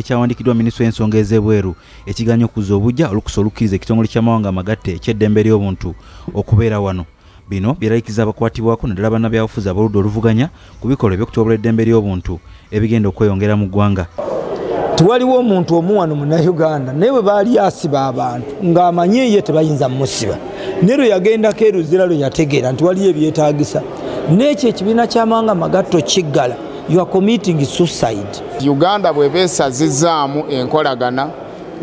Ekyawandiikiddwa minisitule y'ensonga ez'ebweru ekiganya okuzza obujja olukusa olukkiriza ekitongole ky'amawanga amagatte eky'eddembe ly'obuntu okubeera wano. Bino byeraliikiriza abakwatibwako naddala bannabyabufuzi ab'oludda oluvuganya ku bikolwa eby'okutyobola eddembe ly'obuntu ebigenda okweyongera mu ggwanga. Tiwaliwo omuntu omu wano Munnayuganda naye bwe baali asiba abantu ng'amanyi ye tebayinza mmusiba, naye lwe yagendako eruzira lwe yategeera nti waliyo ebyetaagisa. N'ekyo ekibiina ky'amawanga amagatte kiggala, you are committing suicide. Uganda bw'eba esazizaamu enkolagana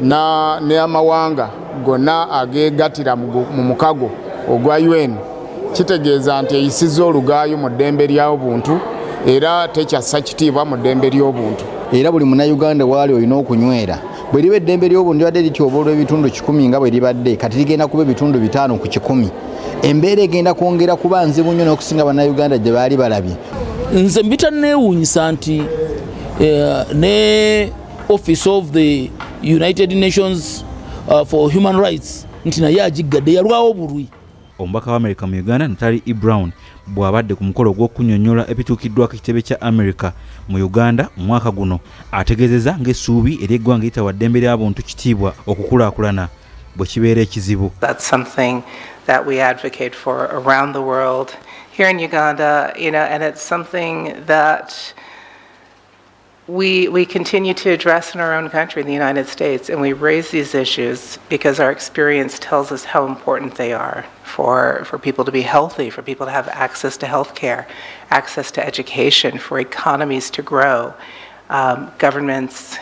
n'amawanga gonna ageegattira mu mukago ogwa UN, kitegeeza nti eyisizza olugaayo mu ddembe ly'obuntu era tekyassa kitiibwa mu ddembe ly'obuntu. Era buli Munnayuganda waali olina okunywera. Bwe liba eddembe ly'obuntu libadde lityoboolwa ebitundu 100 nga bwe libadde, kati ligenda kuba ebitundu 5 ku 100. Embeera egenda kwongera kuba nzibu nnyo n'okusinga Bannayuganda gye baali balabye. Nze mbitaneewuunyisa nti ne Office of the United Nations for Human Rights nti naye agiggadde, yalwawo bulwi. Omubaka wa America mu Uganda Natalie E. Brown bw'abadde ku mukolo ogw'okunnyonnyola ebituukiddwako ekitebe kya America mu Uganda mu mwaka guno, ategeezezza ng'essuubi ery'eggwanga eritawa ddembe ly'abuntu kitiibwa okukulaakulana bwe kibeera ekizibu. That's something that we advocate for around the world, here in Uganda, you know, and it's something that we continue to address in our own country, in the United States, and we raise these issues because our experience tells us how important they are for people to be healthy, for people to have access to health care, access to education, for economies to grow. Governments,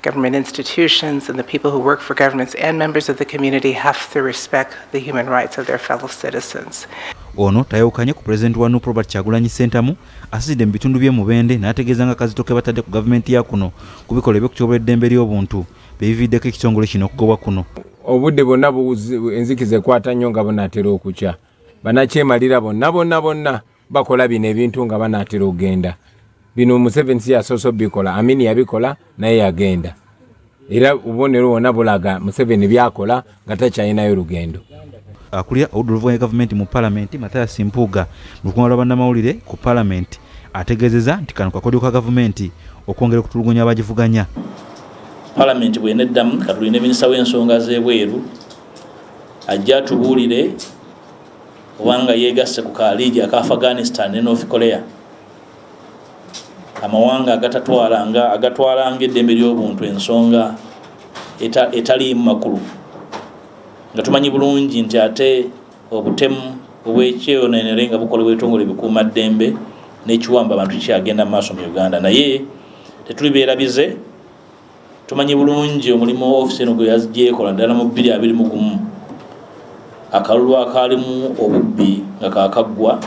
government institutions, and the people who work for governments and members of the community have to respect the human rights of their fellow citizens. Ono tayawukanye ku pulezidenti wa NUP Robert Kyagulanyi Ssentamu asizidde mu bitundu by'e Mubende n'ategeeza nga akazito ke batadde ku gavumenti ya kuno ku bikolwa eby'okutyobola eddembe ly'obuntu bye biviiriddeko ekitongole kino okugobwa kuno. Obudde bwonna enzikiza ekwata nnyo nga bunaatera okukya. Banakyemalira bonna bonna bonna bakola bino ebintu nga banaatera okugenda. Bino Museveni si yasoose obikola, Amini yabikola naye yagenda. Era obubonero bwonna bulaga Museveni byakola nga takyalinayo lugendo. Akulira oludda oluvuganya gavumenti mu paalamenti Mathias Mpuuga mu lukuŋŋaana lwa bannamawulire ku paalamenti ategeezezza nti kano kakodyo ka gavumenti okwongera okutulugunya abagivuganya. Paalamenti bw'eneddamu katulinde minisita w'ensonga z'ebweru ajja atubuulire obanga yeegasse ku kaliigi aka Afghanistan ne North Korea, amawanga agatwalanga eddembe ly'obuntu ensonga etaliimu makulu, nga tumanyi bulungi nti ate obutemu obwekyeyonenere nga bukolebwa ebitongole ebikuumaddembe n'ekiwamba abantu kikyagenda mu maaso mu Uganda. Naye tetuli beerabize, tumanyi bulungi omulimu ofiisi eno gwe yazigyekola ddala mu 2021, akalulu akaalimu obubbi nga kaakaggwa,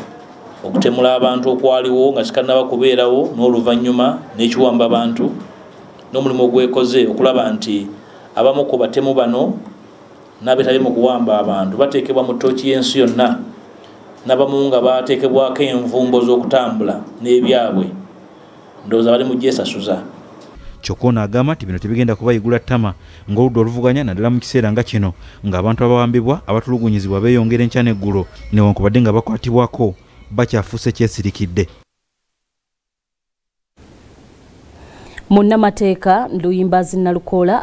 okutemula abantu okwaliwo nga kikannaba kubeerawo n'oluvannyuma n'ekiwamba abantu, n'omulimu ogwekoze okulaba nti abamu ku batemu bano n'abeetabye mu kuwamba abantu bateekebwa mu ttooki y'ensi yonna, n'abamu nga bateekebwako envumbo z'okutambula n'ebyabwe, ndowooza bali mu gyesasuza. Kyokka ono agamba nti bino tebigenda kubayigula ttama ng'oludda oluvuganya naddala mu kiseera nga kino ng'abantu abawambibwa abatulugunyizibwa beeyongera enkya n'eggulo newankubadde nga bakwatibwako bakyafuuse kyesirikidde. Munnamateeka Luyimbazi Nalukoola.